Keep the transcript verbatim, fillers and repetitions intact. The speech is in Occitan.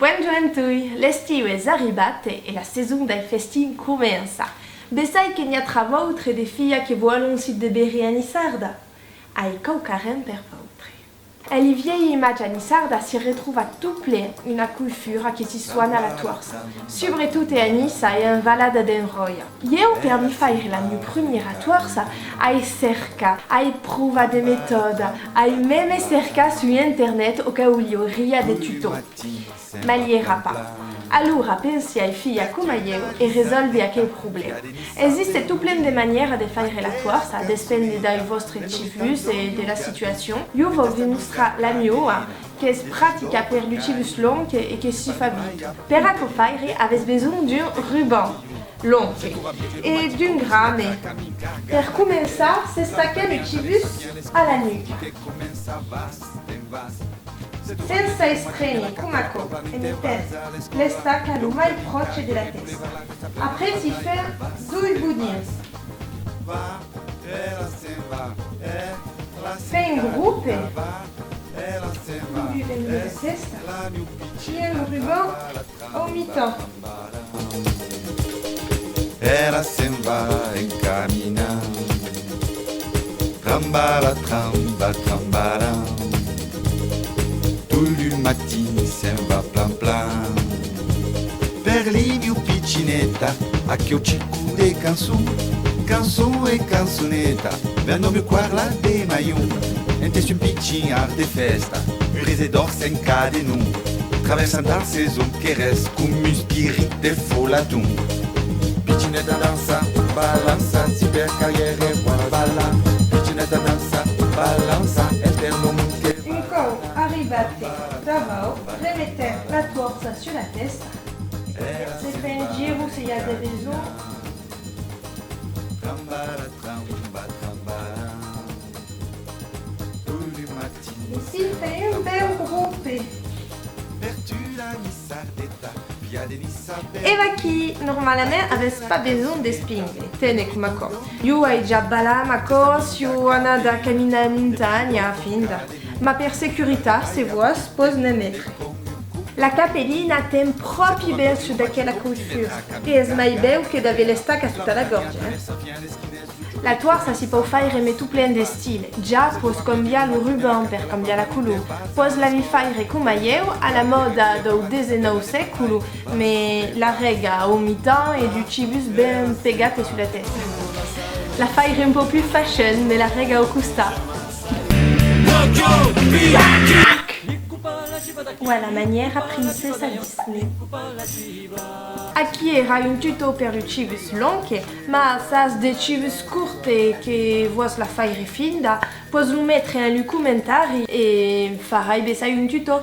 Bòn jorn toi, l'estiu es arribat e la sason dai festins comença. Bessai que n'i a tra vautres de filhas que vòlon si deberir a niçarda? Ai quauquarren per vautres. En li vielhi imatges a niçarda si retròva tot plen una coifura que si sona la Tuòrsa, subretot a Niça e en valada d'Enròia. Ieu, per mi faire la mieu prumiera Tuòrsa, ai cercat, ai provat de metòdas, ai meme cercat sus internet au cau li auriá de tuto. Mas li èra pas. Alora pensi ai filhas coma ieu e resòlvi aqueu problèma. Existe tot plen de manieras de faire la Tuòrsa, despende dai vòstres chivuts e de la situacion. Ieu vau vos mostrar la mieua, qu'es pratica per lu chivuts longs e que si fa vite. Per aquò faire, avètz besonh d'un ruban long e d'un grame. Per començar, s'estaca lu chivuts a la nuca. Sensa estrènher, coma aquò, e metètz l'estaca lo mai pròche de la tèsta. Après si fèm doi bodins. Fèm grope, lo vent de la tèsta, e lo ruban au mitan. Ela se'n va en caminant. Trambala, tramba, trambalam. Tot lu matin se'n va plan plan. Per li mieu picineta, aqueu chico de cançon, cançon e cançoneta, vèn au mieu còr la de maion, ente un picin ar de fèsta, un rese d'òrs en cadenon, traversant la sason que res com un spirit de folaton. Picineta dança, balança, si per carrière voilà, bala, picineta dança, balança, es per lo mond que... Un còp arribat davau, remetèm la Tuòrsa sus la tèsta. Se fèm giro se i a de besonh. E si fèm un bèu grope. E vaquí, normalament avètz pas besonh d'espingle, tene coma aquò. Ieu ai ja balat ma còs, ieu anada caminar en montanha, finda. Mas per securitat, se vòs, pòs ne'n metre. La capelina ten pròpi ben sus d'aquela coifura, e es mai bèu que d'aver l'estaca sota la gòrja, eh? La Tuòrsa si pòu faire emé tot plen d'estile. Ja pòs cambiar lo ruban per cambiar la color. Pòs la mi faire coma ieu, a la mòda dau dètz-e-nòu sècolo, me la rega au mitan e du chivuts ben pegate sus la tèsta. La faire un pauc plus fashion, me la rega au costat. Voilà maniera princessa Disney. Aquí èra un tuto per lu chivuts longs, mas s'as de chivuts corts e que vòs la faire finda, pòs lo metre en lu comentaris e farai bessai un tuto.